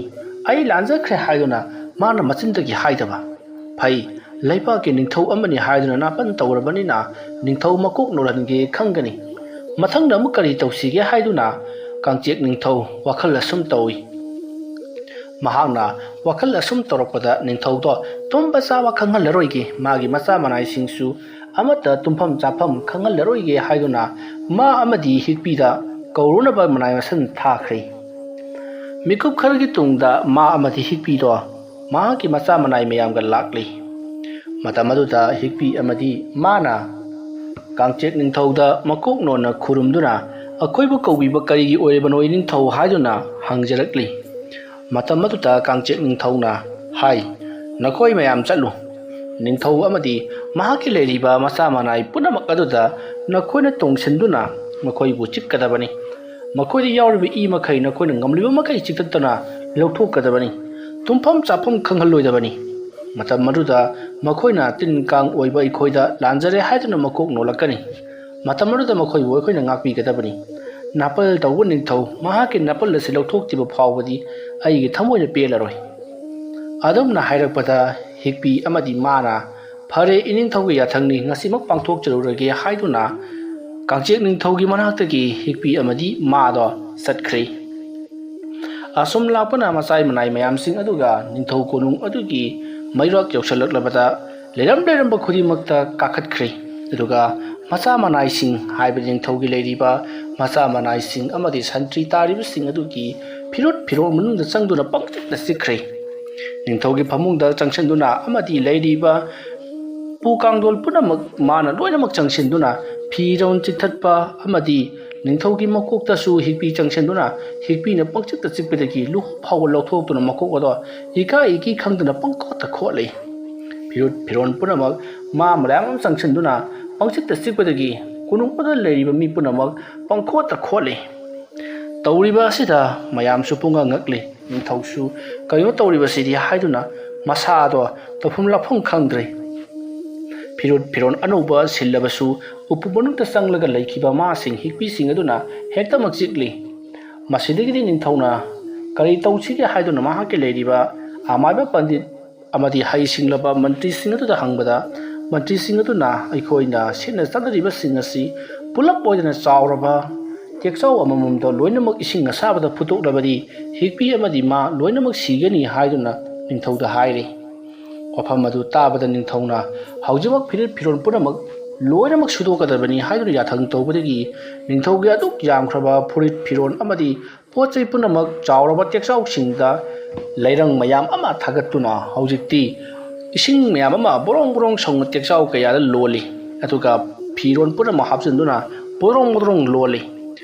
ꯑꯩ ꯂꯥꯟꯖꯈ꯭ꯔꯦ ꯍꯥꯏꯗꯨꯅ ꯃꯥꯅ ꯃꯆꯤꯟꯗꯒꯤ ꯍꯥꯏꯗꯕ꯫ ꯐꯩ, ꯂꯩꯕꯥꯛꯀꯤ ꯅꯤꯡꯊꯧ ꯑꯃꯅꯤ ꯍꯥꯏꯗꯨꯅ ꯅꯥꯄꯟ ꯇꯧꯔꯕꯅꯤꯅ ꯅꯤꯡꯊꯧ ꯃꯀꯣꯛ ꯅꯣꯜꯍꯟꯒꯦ ꯈꯟꯒꯅꯤ꯫ ꯃꯊꯪꯗ ꯑꯃꯨꯛ ꯀꯔꯤ ꯇꯧꯁꯤꯒꯦ ꯍꯥꯏꯗꯨꯅ ꯀꯥꯡꯆꯦꯛ ꯅꯤꯡꯊꯧ ꯋꯥꯈꯜ ꯑꯁꯨꯝ ꯇꯧꯏ꯫ ꯃꯍꯥꯛꯅ ꯋꯥꯈꯜ ꯑꯁꯨꯝ ꯇꯧꯔꯛꯄꯗ ꯅꯤꯡꯊꯧꯗꯣ ꯇꯨꯝꯕ ꯆꯥꯕ ꯈꯪꯍꯜꯂꯔꯣꯏꯒꯦ, ꯃꯥꯒꯤ ꯃꯆꯥ ꯃꯅꯥꯏꯁꯤꯡꯁꯨ ꯑꯃꯠꯇ ꯇꯨꯝꯐꯝ ꯆꯥꯐꯝ ꯈꯪꯍꯜꯂꯔꯣꯏꯒꯦ ꯍꯥꯏꯗꯨꯅ ꯃꯥ ꯑꯃꯗꯤ ꯍꯤꯛꯄꯤꯗ ꯀꯧꯔꯨꯅꯕ ꯃꯅꯥꯏ ꯃꯁꯤꯟ ꯊꯥꯈ꯭ꯔꯦ꯫ ꯃꯤꯀꯨꯞ ꯈꯔꯒꯤ ꯇꯨꯡꯗ ꯃꯥ ꯑꯃꯗꯤ ꯍꯤꯛꯄꯤꯗꯣ ꯃꯍꯥꯛꯀꯤ ꯃꯆꯥ ꯃꯅꯥꯏ ꯃꯌꯥꯝꯒ ꯂꯥꯛꯂꯤ꯫ ꯃꯇꯝ ꯑꯗꯨꯗ ꯍꯤꯛꯄꯤ ꯑꯃꯗꯤ ꯃꯥꯅ ꯀꯥꯡꯆꯦꯛ ꯅꯤꯡꯊꯧꯗ ꯃꯀꯣꯛ ꯅꯣꯟꯅ ꯈꯨꯔꯨꯝꯗꯨꯅ, "ꯑꯩꯈꯣꯏꯕꯨ ꯀꯧꯕꯤꯕ ꯀꯔꯤꯒꯤ ꯑꯣꯏꯔꯕꯅꯣ ꯏꯅꯤꯡꯊꯧ?" ꯍꯥꯏꯗꯨꯅ ꯍꯪꯖꯔꯛꯂꯤ꯫ ꯃꯇꯝ ꯑꯗꯨꯗ ꯀꯥꯡꯆꯦꯛ ꯅꯤꯡꯊꯧꯅ ꯍꯥꯏ, "ꯅꯈꯣꯏ ꯃꯌꯥꯝ ꯆꯠꯂꯨ꯫ ꯅꯤꯡꯊꯧ ꯑꯃꯗꯤ ꯃꯍꯥꯛꯀꯤ ꯂꯩꯔꯤꯕ ꯃꯆꯥ ꯃꯅꯥꯏ ꯄꯨꯝꯅꯃꯛ ꯑꯗꯨꯗ ꯅꯈꯣꯏꯅ ꯇꯣꯡꯁꯤꯟꯗꯨꯅ ꯃꯈꯣꯏꯕꯨ ꯆꯤꯛꯀꯗꯕꯅꯤ꯫ ꯃꯈꯣꯏꯗ ꯌꯥꯎꯔꯤꯕ ꯏ ꯃꯈꯩ ꯅꯈꯣꯏꯅ ꯉꯝꯂꯤꯕ ꯃꯈꯩ ꯆꯤꯛꯊꯠꯇꯨꯅ ꯂꯧꯊꯣꯛꯀꯗꯕꯅꯤ꯫ ꯇꯨꯝꯐꯝ ꯆꯥꯐꯝ ꯈꯪꯍꯜꯂꯣꯏꯗꯕꯅꯤ꯫ ꯃꯇꯝ ꯑꯗꯨꯗ ꯃꯈꯣꯏꯅ ꯇꯤꯟ ꯀꯥꯡ ꯑꯣꯏꯕ ꯑꯩꯈꯣꯏꯗ ꯂꯥꯟꯖꯔꯦ ꯍꯥꯏꯗꯨꯅ ꯃꯀꯣꯛ ꯅꯣꯜꯂꯛꯀꯅꯤ꯫ ꯃꯇꯝ ꯑꯗꯨꯗ ꯃꯈꯣꯏꯕꯨ ꯑꯩꯈꯣꯏꯅ ꯉꯥꯛꯄꯤꯒꯗꯕꯅꯤ꯫ ꯅꯥꯄꯜ ꯇꯧꯕ ꯅꯤꯡꯊꯧ ꯃꯍꯥꯛꯀꯤ ꯅꯥꯄꯜ ꯑꯁꯤ ꯂꯧꯊꯣꯛꯇ꯭ꯔꯤꯕ ꯐꯥꯎꯕꯗꯤ ꯑꯩꯒꯤ ꯊꯃꯣꯏꯅ ꯄꯦꯜꯂꯔꯣꯏ꯫" ꯑꯗꯨꯝꯅ ꯍꯥꯏꯔꯛꯄꯗ ꯍꯤꯛꯄꯤ ꯑꯃꯗꯤ ꯃꯥꯅ, "ꯐꯔꯦ, ꯏꯅꯤꯡꯊꯧꯒꯤ ꯌꯥꯊꯪꯅꯤ, ꯉꯁꯤꯃꯛ ꯄꯥꯡꯊꯣꯛꯆꯔꯨꯔꯒꯦ" ꯍꯥꯏꯗꯨꯅ ꯀꯥꯡꯆꯦꯛ ꯅꯤꯡꯊꯧꯒꯤ ꯃꯅꯥꯛꯇꯒꯤ ꯍꯤꯛꯄꯤ ꯑꯃꯗꯤ ꯃꯥꯗꯣ ꯆꯠꯈ꯭ꯔꯦ꯫ ꯑꯁꯨꯝ ꯂꯥꯛꯄꯅ ꯃꯆꯥꯏ ꯃꯅꯥꯏ ꯃꯌꯥꯝꯁꯤꯡ ꯑꯗꯨꯒ ꯅꯤꯡꯊꯧ ꯀꯣꯅꯨꯡ ꯑꯗꯨꯒꯤ ꯃꯩꯔꯥꯛ ꯌꯧꯁꯜꯂꯛꯂꯕꯗ ꯂꯩꯔꯝ ꯂꯩꯔꯝꯕ ꯈꯨꯗꯤꯡꯃꯛꯇ ꯀꯥꯈꯠꯈ꯭ꯔꯦ꯫ ꯑꯗꯨꯒ ꯃꯆꯥ ꯃꯅꯥꯏꯁꯤꯡ, ꯍꯥꯏꯕꯗꯤ ꯅꯤꯡꯊꯧꯒꯤ ꯂꯩꯔꯤꯕ ꯃꯆꯥ ꯃꯅꯥꯏꯁꯤꯡ ꯑꯃꯗꯤ ꯁꯟꯇ꯭ꯔꯤ ꯇꯥꯔꯤꯕꯁꯤꯡ ꯑꯗꯨꯒꯤ ꯐꯤꯔꯨꯠ ꯐꯤꯔꯣꯜ ꯃꯅꯨꯡꯗ ꯆꯪꯗꯨꯅ ꯄꯪꯆꯤꯛꯇ ꯆꯤꯛꯈ꯭ꯔꯦ꯫ ꯅꯤꯡꯊꯧꯒꯤ ꯐꯃꯨꯡꯗ ꯆꯪꯁꯤꯟꯗꯨꯅ ꯑꯃꯗꯤ ꯂꯩꯔꯤꯕ ꯄꯨ ꯀꯥꯡꯊꯣꯜ ꯄꯨꯝꯅꯃꯛ ꯃꯥꯅ ꯂꯣꯏꯅꯃꯛ ꯆꯪꯁꯤꯟꯗꯨꯅ ꯐꯤꯔꯣꯜ ꯆꯤꯛꯊꯠꯄ ꯑꯃꯗꯤ ꯅꯤꯡꯊꯧꯒꯤ ꯃꯀꯣꯛꯇꯁꯨ ꯍꯤꯛꯄꯤ ꯆꯪꯁꯤꯟꯗꯨꯅ ꯍꯤꯛꯄꯤꯅ ꯄꯪꯆꯤꯛꯇ ꯆꯤꯛꯄꯗꯒꯤ ꯂꯨ ꯐꯥꯎꯕ ꯂꯧꯊꯣꯛꯇꯨꯅ ꯃꯀꯣꯛ ꯑꯗꯣ ꯏꯀꯥꯏ ꯏꯀꯤ ꯈꯪꯗꯅ ꯄꯪꯈꯣꯠꯇ ꯈꯣꯠꯂꯤ꯫ ꯐꯤꯔꯨꯠ ꯐꯤꯔꯣꯜ ꯄꯨꯝꯅꯃꯛ ꯃꯥ ꯃꯌꯥꯝ ꯑꯃ ꯆꯪꯁꯤꯟꯗꯨꯅ ꯄꯪꯆꯤꯛꯇ ꯆꯤꯛꯄꯗꯒꯤ ꯀꯣꯅꯨꯡ ꯑꯗꯨꯗ ꯂꯩꯔꯤꯕ ꯃꯤ ꯄꯨꯝꯅꯃꯛ ꯄꯪꯈꯣꯠꯇ ꯈꯣꯠꯂꯤ꯫ ꯇꯧꯔꯤꯕ ꯑꯁꯤꯗ ꯃꯌꯥꯝꯁꯨ ꯄꯨꯡꯉꯛ ꯉꯛꯂꯤ꯫ ꯅꯤꯡꯊꯧꯁꯨ "ꯀꯔꯤꯅꯣ ꯇꯧꯔꯤꯕꯁꯤꯗꯤ?" ꯍꯥꯏꯗꯨꯅ ꯃꯁꯥꯗꯣ ꯇꯧꯐꯝ ꯂꯥꯛꯐꯝ ꯈꯪꯗ꯭ꯔꯦ꯫ ꯐꯤꯔꯨꯠ ꯐꯤꯔꯣꯜ ꯑꯅꯧꯕ ꯁꯤꯜꯂꯕꯁꯨ ꯎꯄꯨ ꯃꯅꯨꯡꯗ ꯆꯪꯂꯒ ꯂꯩꯈꯤꯕ ꯃꯥꯁꯤꯡ ꯍꯤꯛꯄꯤꯁꯤꯡ ꯑꯗꯨꯅ ꯍꯦꯛꯇꯃꯛ ꯆꯤꯛꯂꯤ꯫ ꯃꯁꯤꯗꯒꯤꯗꯤ ꯅꯤꯡꯊꯧꯅ ꯀꯔꯤ ꯇꯧꯁꯤꯒꯦ ꯍꯥꯏꯗꯨꯅ ꯃꯍꯥꯛꯀꯤ ꯂꯩꯔꯤꯕ ꯑꯃꯥꯏꯕ ꯄꯟꯗꯤꯠ ꯑꯃꯗꯤ ꯍꯩꯁꯤꯡꯂꯕ ꯃꯟꯇ꯭ꯔꯤꯁꯤꯡ ꯑꯗꯨꯗ ꯍꯪꯕꯗ, ꯃꯟꯇ꯭ꯔꯤꯁꯤꯡ ꯑꯗꯨꯅ ꯑꯩꯈꯣꯏꯅ ꯁꯤꯠꯅ ꯆꯠꯅꯔꯤꯕꯁꯤꯡ ꯑꯁꯤ ꯄꯨꯂꯞ ꯑꯣꯏꯗꯅ ꯆꯥꯎꯔꯕ ꯇꯦꯛꯆꯧ ꯑꯃꯃꯝꯗ ꯂꯣꯏꯅꯃꯛ ꯏꯁꯤꯡ ꯑꯁꯥꯕꯗ ꯐꯨꯠꯇꯣꯛꯂꯕꯗꯤ ꯍꯤꯛꯄꯤ ꯑꯃꯗꯤ ꯃꯥ ꯂꯣꯏꯅꯃꯛ ꯁꯤꯒꯅꯤ ꯍꯥꯏꯗꯨꯅ ꯅꯤꯡꯊꯧꯗ ꯍꯥꯏꯔꯤ꯫ ꯋꯥꯐꯝ ꯑꯗꯨ ꯇꯥꯕꯗ ꯅꯤꯡꯊꯧꯅ ꯍꯧꯖꯤꯛꯃꯛ ꯐꯤꯔꯤꯠ ꯐꯤꯔꯣꯜ ꯄꯨꯝꯅꯃꯛ ꯂꯣꯏꯅꯃꯛ ꯁꯨꯗꯣꯛꯀꯗꯕꯅꯤ ꯍꯥꯏꯗꯨꯅ ꯌꯥꯊꯪ ꯇꯧꯕꯗꯒꯤ ꯅꯤꯡꯊꯧꯒꯤ ꯑꯗꯨꯛ ꯌꯥꯝꯈ꯭ꯔꯕ ꯐꯨꯔꯤꯠ ꯐꯤꯔꯣꯜ ꯑꯃꯗꯤ ꯄꯣꯠ ꯆꯩ ꯄꯨꯝꯅꯃꯛ ꯆꯥꯎꯔꯕ ꯇꯦꯛꯆꯥꯎꯁꯤꯡꯗ ꯂꯩꯔꯪ ꯃꯌꯥꯝ ꯑꯃ ꯊꯥꯒꯠꯇꯨꯅ ꯍꯧꯖꯤꯛꯇꯤ ꯏꯁꯤꯡ ꯃꯌꯥꯝ ꯑꯃ ꯕꯣꯔꯣꯡ ꯕꯣꯔꯣꯡ ꯁꯧꯅ ꯇꯦꯛꯆꯥꯎ ꯀꯌꯥꯗ ꯂꯣꯜꯂꯤ꯫ ꯑꯗꯨꯒ ꯐꯤꯔꯣꯜ ꯄꯨꯝꯅꯃꯛ ꯍꯥꯞꯆꯤꯟꯗꯨꯅ ꯕꯣꯔꯣꯡ ꯕꯣꯔꯣꯡ ꯂꯣꯜꯂꯤ꯫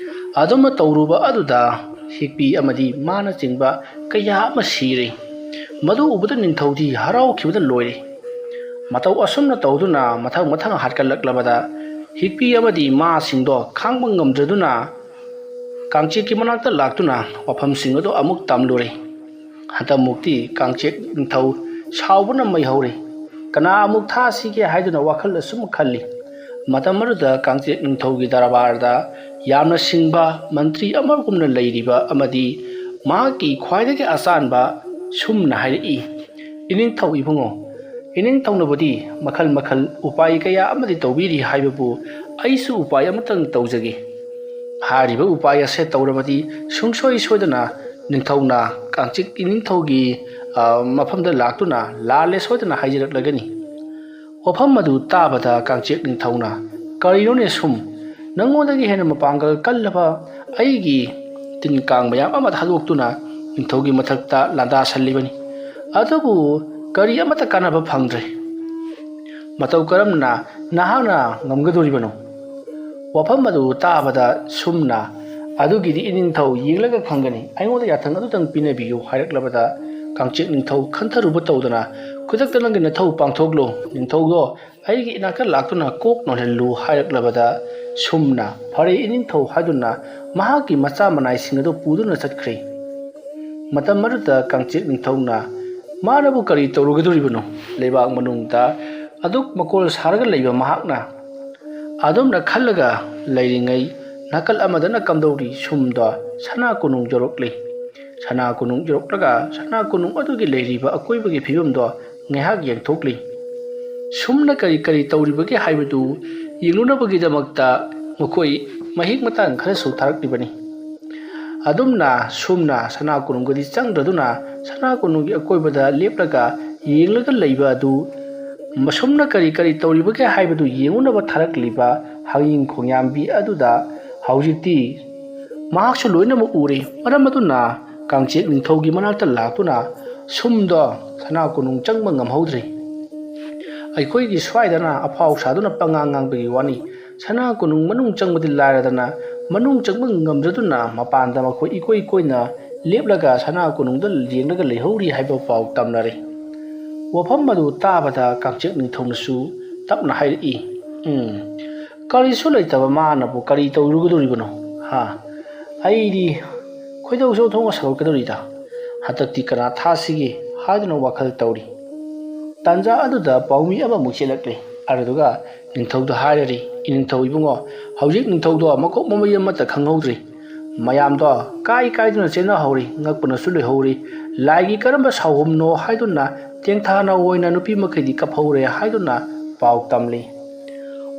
ꯑꯗꯨꯝꯅ ꯇꯧꯔꯨꯕ ꯑꯗꯨꯗ ꯍꯤꯛꯄꯤ ꯑꯃꯗꯤ ꯃꯥꯅꯆꯤꯡꯕ ꯀꯌꯥ ꯑꯃ ꯁꯤꯔꯦ꯫ ꯃꯗꯨ ꯎꯕꯗ ꯅꯤꯡꯊꯧꯗꯤ ꯍꯔꯥꯎꯈꯤꯕꯗ ꯂꯣꯏꯔꯦ꯫ ꯃꯇꯧ ꯑꯁꯨꯝꯅ ꯇꯧꯗꯨꯅ ꯃꯊꯪ ꯃꯊꯪ ꯍꯥꯠꯀꯠꯂꯛꯂꯕꯗ ꯍꯤꯛꯄꯤ ꯑꯃꯗꯤ ꯃꯥꯁꯤꯡꯗꯣ ꯈꯥꯡꯕ ꯉꯝꯗ꯭ꯔꯗꯨꯅ ꯀꯥꯡꯆꯦꯛꯀꯤ ꯃꯅꯥꯛꯇ ꯂꯥꯛꯇꯨꯅ ꯋꯥꯐꯝꯁꯤꯡ ꯑꯗꯨ ꯑꯃꯨꯛ ꯇꯝꯂꯨꯔꯦ꯫ ꯍꯟꯗꯛꯃꯨꯛꯇꯤ ꯀꯥꯡꯆꯦꯛ ꯅꯤꯡꯊꯧ ꯁꯥꯎꯕꯅ ꯃꯩ ꯍꯧꯔꯦ꯫ ꯀꯅꯥ ꯑꯃꯨꯛ ꯊꯥꯁꯤꯒꯦ ꯍꯥꯏꯗꯨꯅ ꯋꯥꯈꯜ ꯑꯁꯨꯝ ꯈꯜꯂꯤ꯫ ꯃꯇꯝ ꯑꯗꯨꯗ ꯀꯥꯡꯆꯦꯛ ꯅꯤꯡꯊꯧꯒꯤ ꯗꯔꯕꯥꯔꯗ ꯌꯥꯝꯅ ꯁꯤꯡꯕ ꯃꯟꯇ꯭ꯔꯤ ꯑꯃꯒꯨꯝꯅ ꯂꯩꯔꯤꯕ ꯑꯃꯗꯤ ꯃꯍꯥꯛꯀꯤ ꯈ꯭ꯋꯥꯏꯗꯒꯤ ꯑꯆꯥꯟꯕ ꯁꯨꯝꯅ ꯍꯥꯏꯔꯛꯏ, "ꯏꯅꯤꯡꯊꯧ ꯏꯕꯨꯡꯉꯣ, ꯏꯅꯤꯡꯊꯧꯅꯕꯨꯗꯤ ꯃꯈꯜ ꯃꯈꯜ ꯎꯄꯥꯏ ꯀꯌꯥ ꯑꯃꯗꯤ ꯇꯧꯕꯤꯔꯤ ꯍꯥꯏꯕꯕꯨ ꯑꯩꯁꯨ ꯎꯄꯥꯏ ꯑꯃꯇꯪ ꯇꯧꯖꯒꯦ꯫ ꯍꯥꯏꯔꯤꯕ ꯎꯄꯥꯏ ꯑꯁꯦ ꯇꯧꯔꯕꯗꯤ ꯁꯨꯡꯁꯣꯏ ꯁꯣꯏꯗꯅ ꯅꯤꯡꯊꯧꯅ ꯀꯥꯡꯆꯤꯛ ꯏꯅꯤꯡꯊꯧꯒꯤ, ꯑ, ꯃꯐꯝꯗ ꯂꯥꯛꯇꯨꯅ ꯂꯥꯜꯂꯦ ꯁꯣꯏꯗꯅ ꯍꯥꯏꯖꯔꯛꯂꯒꯅꯤ"꯫ ꯋꯥꯐꯝ ꯑꯗꯨ ꯇꯥꯕꯗ ꯀꯥꯡꯆꯦꯛ ꯅꯤꯡꯊꯧꯅ, "ꯀꯔꯤꯅꯣꯅꯦ ꯁꯨꯝ? ꯅꯪꯉꯣꯟꯗꯒꯤ ꯍꯦꯟꯅ ꯃꯄꯥꯡꯒꯜ ꯀꯜꯂꯕ ꯑꯩꯒꯤ ꯇꯤꯟ ꯀꯥꯡ ꯃꯌꯥꯝ ꯑꯃ ꯊꯥꯗꯣꯛꯇꯨꯅ ꯅꯤꯡꯊꯧꯒꯤ ꯃꯊꯛꯇ ꯂꯥꯟꯗꯥꯁꯜꯂꯤꯕꯅꯤ꯫ ꯑꯗꯨꯕꯨ ꯀꯔꯤ ꯑꯃꯠꯇ ꯀꯥꯟꯅꯕ ꯐꯪꯗ꯭ꯔꯦ꯫ ꯃꯇꯧ ꯀꯔꯝꯅ ꯅꯍꯥꯛꯅ ꯉꯝꯒꯗꯣꯔꯤꯕꯅꯣ?" ꯋꯥꯐꯝ ꯑꯗꯨ ꯇꯥꯕꯗ ꯁꯨꯝꯅ, "ꯑꯗꯨꯒꯤꯗꯤ ꯏꯅꯤꯡꯊꯧ ꯌꯦꯡꯂꯒ ꯈꯪꯒꯅꯤ, ꯑꯩꯉꯣꯟꯗ ꯌꯥꯊꯪ ꯑꯗꯨꯇꯪ ꯄꯤꯅꯕꯤꯌꯨ" ꯍꯥꯏꯔꯛꯂꯕꯗ ꯀꯥꯡꯆꯦꯛ ꯅꯤꯡꯊꯧ ꯈꯟꯊꯔꯨꯕ ꯇꯧꯗꯅ, "ꯈꯨꯗꯛꯇ ꯅꯪꯒꯤ ꯅꯊꯧ ꯄꯥꯡꯊꯣꯛꯂꯣ, ꯅꯤꯡꯊꯧꯗꯣ ꯑꯩꯒꯤ ꯏꯅꯥꯛꯇ ꯂꯥꯛꯇꯨꯅ ꯀꯣꯛ ꯅꯣꯜꯍꯜꯂꯨ" ꯍꯥꯏꯔꯛꯂꯕꯗ ꯁꯨꯝꯅ, "ꯐꯔꯦ ꯏꯅꯤꯡꯊꯧ" ꯍꯥꯏꯗꯨꯅ ꯃꯍꯥꯛꯀꯤ ꯃꯆꯥ ꯃꯅꯥꯏꯁꯤꯡ ꯑꯗꯨ ꯄꯨꯗꯨꯅ ꯆꯠꯈ꯭ꯔꯦ꯫ ꯃꯇꯝ ꯑꯗꯨꯗ ꯀꯥꯡꯆꯦꯛ ꯅꯤꯡꯊꯧꯅ, "ꯃꯥꯅꯕꯨ ꯀꯔꯤ ꯇꯧꯔꯨꯒꯗꯧꯔꯤꯕꯅꯣ? ꯂꯩꯕꯥꯛ ꯃꯅꯨꯡꯗ ꯑꯗꯨꯛ ꯃꯀꯣꯜ ꯁꯥꯔꯒ ꯂꯩꯕ ꯃꯍꯥꯛꯅ?" ꯑꯗꯨꯝꯅ ꯈꯜꯂꯒ ꯂꯩꯔꯤꯉꯩ ꯅꯥꯀꯜ ꯑꯃꯗꯅ ꯀꯝꯗꯧꯔꯤ ꯁꯨꯝꯗꯣ ꯁꯅꯥ ꯀꯣꯅꯨꯡ ꯌꯧꯔꯛꯂꯤ꯫ ꯁꯅꯥ ꯀꯣꯅꯨꯡ ꯌꯧꯔꯛꯂꯒ ꯁꯅꯥ ꯀꯣꯅꯨꯡ ꯑꯗꯨꯒꯤ ꯂꯩꯔꯤꯕ ꯑꯀꯣꯏꯕꯒꯤ ꯐꯤꯕꯝꯗꯣ ꯉꯥꯏꯍꯥꯛ ꯌꯦꯡꯊꯣꯛꯂꯤ꯫ ꯁꯨꯝꯅ ꯀꯔꯤ ꯀꯔꯤ ꯇꯧꯔꯤꯕꯒꯦ ꯍꯥꯏꯕꯗꯨ ꯌꯦꯡꯂꯨꯅꯕꯒꯤꯗꯃꯛꯇ ꯃꯈꯣꯏ ꯃꯍꯤꯛ ꯃꯇꯥꯡ ꯈꯔꯁꯨ ꯊꯥꯔꯛꯂꯤꯕꯅꯤ꯫ ꯑꯗꯨꯝꯅ ꯁꯨꯝꯅ ꯁꯅꯥ ꯀꯣꯅꯨꯡꯒꯗꯤ ꯆꯪꯗ꯭ꯔꯗꯨꯅ ꯁꯅꯥ ꯀꯣꯅꯨꯡꯒꯤ ꯑꯀꯣꯏꯕꯗ ꯂꯦꯞꯂꯒ ꯌꯦꯡꯂꯒ ꯂꯩꯕ ꯑꯗꯨ ꯃꯁꯨꯝꯅ ꯀꯔꯤ ꯀꯔꯤ ꯇꯧꯔꯤꯕꯒꯦ ꯍꯥꯏꯕꯗꯨ ꯌꯦꯡꯉꯨꯅꯕ ꯊꯥꯔꯛꯂꯤꯕ ꯍꯪꯌꯤꯡ ꯈꯣꯡꯌꯥꯝꯕꯤ ꯑꯗꯨꯗ ꯍꯧꯖꯤꯛꯇꯤ ꯃꯍꯥꯛꯁꯨ ꯂꯣꯏꯅꯃꯛ ꯎꯔꯦ꯫ ꯃꯔꯝ ꯑꯗꯨꯅ ꯀꯥꯡꯆꯦꯛ ꯅꯤꯡꯊꯧꯒꯤ ꯃꯅꯥꯛꯇ ꯂꯥꯛꯇꯨꯅ ꯁꯨꯝꯗꯣ ꯁꯅꯥ ꯀꯣꯅꯨꯡ ꯆꯪꯕ ꯉꯝꯍꯧꯗ꯭ꯔꯦ꯫ ꯑꯩꯈꯣꯏꯒꯤ ꯁ꯭ꯋꯥꯏꯗꯅ ꯑꯐꯥꯎ ꯁꯥꯗꯨꯅ ꯄꯉꯥꯡ ꯉꯥꯡꯕꯒꯤ ꯋꯥꯅꯤ꯫ ꯁꯅꯥ ꯀꯣꯅꯨꯡ ꯃꯅꯨꯡ ꯆꯪꯕꯗꯤ ꯂꯥꯏꯔꯗꯅ ꯃꯅꯨꯡ ꯆꯪꯕ ꯉꯝꯗ꯭ꯔꯗꯨꯅ ꯃꯄꯥꯟꯗ ꯃꯈꯣꯏ ꯏꯀꯣꯏ ꯀꯣꯏꯅ ꯂꯦꯞꯂꯒ ꯁꯅꯥ ꯀꯣꯅꯨꯡꯗ ꯌꯦꯡꯂꯒ ꯂꯩꯍꯧꯔꯤ ꯍꯥꯏꯕ ꯄꯥꯎ ꯇꯝꯅꯔꯦ꯫ ꯋꯥꯐꯝ ꯑꯗꯨ ꯇꯥꯕꯗ ꯀꯥꯡꯆꯦꯛ ꯅꯤꯡꯊꯧꯅꯁꯨ ꯇꯞꯅ ꯍꯥꯏꯔꯛꯏ, "ꯎꯝ, ꯀꯔꯤꯁꯨ ꯂꯩꯇꯕ ꯃꯥꯅꯕꯨ ꯀꯔꯤ ꯇꯧꯔꯨꯒꯗꯧꯔꯤꯕꯅꯣ? ꯍꯥ? ꯑꯩꯗꯤ ꯈꯣꯏꯗꯧ ꯆꯣꯛꯊꯣꯛꯅ ꯁꯧꯒꯠꯀꯗꯧꯔꯤꯗ꯫ ꯍꯟꯗꯛꯇꯤ ꯀꯅꯥ ꯊꯥꯁꯤꯒꯦ ꯍꯥꯏꯗꯨꯅ ꯋꯥꯈꯜ ꯇꯧꯔꯤ꯫" ꯇꯥꯟꯖꯥ ꯑꯗꯨꯗ ꯄꯥꯎꯃꯤ ꯑꯃꯃꯨꯛ ꯆꯦꯜꯂꯛꯂꯦ꯫ ꯑꯗꯨꯗꯨꯒ ꯅꯤꯡꯊꯧꯗ ꯍꯥꯏꯔꯔꯤ, "ꯏꯅꯤꯡꯊꯧ ꯏꯕꯨꯡꯉꯣ, ꯍꯧꯖꯤꯛ ꯅꯤꯡꯊꯧꯗꯣ ꯃꯀꯣꯛ ꯃꯃꯩ ꯑꯃꯠꯇ ꯈꯪꯍꯧꯗ꯭ꯔꯤ꯫ ꯃꯌꯥꯝꯗꯣ ꯀꯥꯏ ꯀꯥꯏꯗꯨꯅ ꯆꯦꯟꯅꯍꯧꯔꯤ, ꯉꯛꯄꯅꯁꯨ ꯂꯣꯏꯍꯧꯔꯤ꯫ ꯂꯥꯏꯒꯤ ꯀꯔꯝꯕ ꯁꯥꯎꯍꯨꯝꯅꯣ ꯍꯥꯏꯗꯨꯅ ꯇꯦꯡꯊꯥꯅ ꯑꯣꯏꯅ ꯅꯨꯄꯤ ꯃꯈꯩꯗꯤ ꯀꯞꯍꯧꯔꯦ" ꯍꯥꯏꯗꯨꯅ ꯄꯥꯎ ꯇꯝꯂꯤ꯫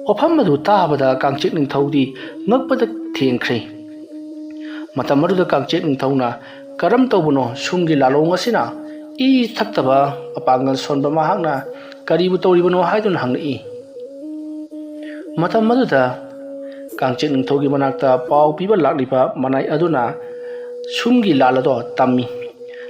ꯋꯥꯐꯝ ꯑꯗꯨ ꯇꯥꯕꯗ ꯀꯥꯡꯆꯤꯛ ꯅꯤꯡꯊꯧꯗꯤ ꯉꯛꯄꯗ ꯊꯦꯡꯈ꯭ꯔꯦ꯫ ꯃꯇꯝ ꯑꯗꯨꯗ ꯀꯥꯡꯆꯤꯛ ꯅꯤꯡꯊꯧꯅ, "ꯀꯔꯝ ꯇꯧꯕꯅꯣ ꯁꯨꯝꯒꯤ ꯂꯥꯂꯣꯡ ꯑꯁꯤꯅ? ꯏ ꯊꯛꯇꯕ ꯑꯄꯥꯡꯒꯜ ꯁꯣꯟꯕ ꯃꯍꯥꯛꯅ ꯀꯔꯤꯕꯨ ꯇꯧꯔꯤꯕꯅꯣ?" ꯍꯥꯏꯗꯨꯅ ꯍꯪꯂꯛꯏ꯫ ꯃꯇꯝ ꯑꯗꯨꯗ ꯀꯥꯡꯆꯤꯛ ꯅꯤꯡꯊꯧꯒꯤ ꯃꯅꯥꯛꯇ ꯄꯥꯎ ꯄꯤꯕ ꯂꯥꯛꯂꯤꯕ ꯃꯅꯥꯏ ꯑꯗꯨꯅ ꯁꯨꯝꯒꯤ ꯂꯥꯜ ꯑꯗꯣ ꯇꯝꯃꯤ꯫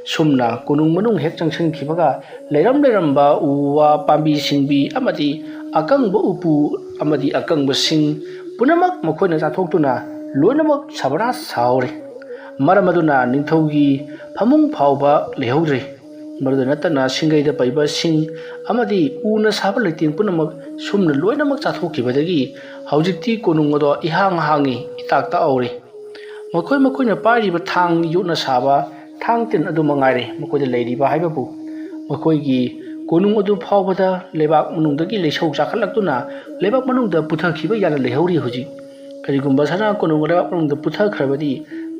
ꯁꯨꯝꯅ ꯀꯣꯅꯨꯡ ꯃꯅꯨꯡ ꯍꯦꯛ ꯆꯪꯁꯤꯟꯈꯤꯕꯒ ꯂꯩꯔꯝ ꯂꯩꯔꯝꯕ ꯎ ꯋꯥ, ꯄꯥꯝꯕꯤ ꯁꯤꯡꯕꯤ ꯑꯃꯗꯤ ꯑꯀꯪꯕ ꯎꯄꯨ ꯑꯃꯗꯤ ꯑꯀꯪꯕ ꯁꯤꯡ ꯄꯨꯝꯅꯃꯛ ꯃꯈꯣꯏꯅ ꯆꯥꯊꯣꯛꯇꯨꯅ ꯂꯣꯏꯅꯃꯛ ꯁꯕꯅꯥꯁ ꯁꯥꯍꯧꯔꯦ꯫ ꯃꯔꯝ ꯑꯗꯨꯅ ꯅꯤꯡꯊꯧꯒꯤ ꯐꯃꯨꯡ ꯐꯥꯎꯕ ꯂꯩꯍꯧꯗ꯭ꯔꯦ꯫ ꯃꯗꯨꯗ ꯅꯠꯇꯅ ꯁꯤꯡꯒꯩꯗ ꯄꯩꯕ ꯁꯤꯡ ꯑꯃꯗꯤ ꯎꯅ ꯁꯥꯕ ꯂꯩꯇꯦꯡ ꯄꯨꯝꯅꯃꯛ ꯁꯨꯝꯅ ꯂꯣꯏꯅꯃꯛ ꯆꯥꯊꯣꯛꯈꯤꯕꯗꯒꯤ ꯍꯧꯖꯤꯛꯇꯤ ꯀꯣꯅꯨꯡ ꯑꯗꯣ ꯏꯍꯥꯡ ꯍꯥꯡꯉꯤ, ꯏꯇꯥꯛ ꯇꯛꯍꯧꯔꯦ꯫ ꯃꯈꯣꯏ ꯃꯈꯣꯏꯅ ꯄꯥꯏꯔꯤꯕ ꯊꯥꯡ ꯌꯣꯠꯅ ꯁꯥꯕ ꯊꯥꯡ ꯇꯤꯟ ꯑꯗꯨ ꯃꯉꯥꯏꯔꯦ ꯃꯈꯣꯏꯗ ꯂꯩꯔꯤꯕ ꯍꯥꯏꯕꯕꯨ꯫ ꯃꯈꯣꯏꯒꯤ ꯀꯣꯅꯨꯡ ꯑꯗꯨ ꯐꯥꯎꯕꯗ ꯂꯩꯕꯥꯛ ꯃꯅꯨꯡꯗꯒꯤ ꯂꯩꯁꯧ ꯆꯥꯈꯠꯂꯛꯇꯨꯅ ꯂꯩꯕꯥꯛ ꯃꯅꯨꯡꯗ ꯄꯨꯊꯈꯤꯕ ꯌꯥꯅ ꯂꯩꯍꯧꯔꯤ ꯍꯧꯖꯤꯛ꯫ ꯀꯔꯤꯒꯨꯝꯕ ꯁꯅꯥ ꯀꯣꯅꯨꯡ ꯂꯩꯕꯥꯛ ꯃꯅꯨꯡꯗ ꯄꯨꯊꯈ꯭ꯔꯕꯗꯤ